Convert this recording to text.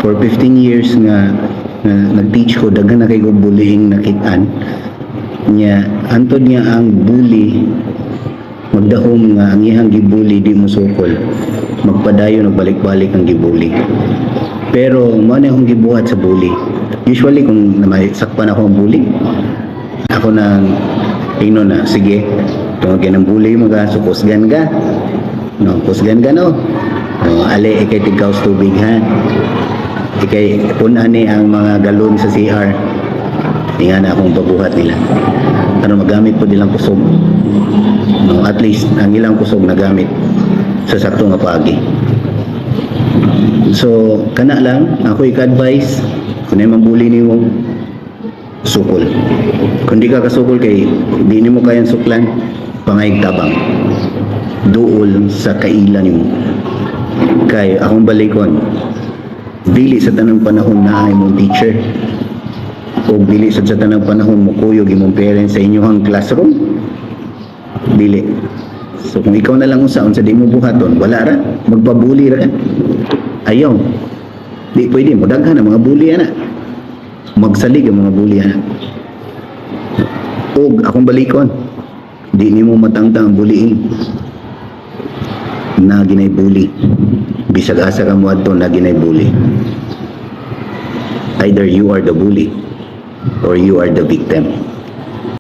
For 15 years nga nag-teach ko, daghan na kay ko bullying nakitaan niya. Antod niya ang bully magdahom nga ang iyang gibully di mo sukol, magpadayon, nagbalik-balik ang gibully. Pero mao na akong gibuhat sa bully. Usually kung may sakpan ako ang bully, ako nang ingnon na, "Sige, tungod kay nang bully mo ka, so kusgan ka, no? Kusgan ka, no? Oh, ali, ikay tigkaos tubig, ha? Ikay punan ni ang mga galon sa CR." Di nga na akong pabuhat nila aron magamit po nilang kusog, no? At least ang ilang kusog nagamit sa sakto nga paagi. So kana lang ako ika-advise. Kung ay mambully nimo, sukol. Kung di ka kasukol kay di nimo kayang suklan, pangayig tabang duol sa kaila nimo. Kay akong balikon, dili sa tanang panahon na imong teacher o dili sa tanang panahon mo kuyog imong parents sa inyong classroom, dili. So kung ikaw na lang usa, unsa di mo buhaton? Wala ra, magpabully ra ka. Ayaw, di pwede mo daghan ang mga bully ana, magsalig ang mga bully ana. Og akong balikon, di nimo matangtang ang bullying na ginay bully. Bisag asa ka moadto, na ginay bully. Either you are the bully or you are the victim.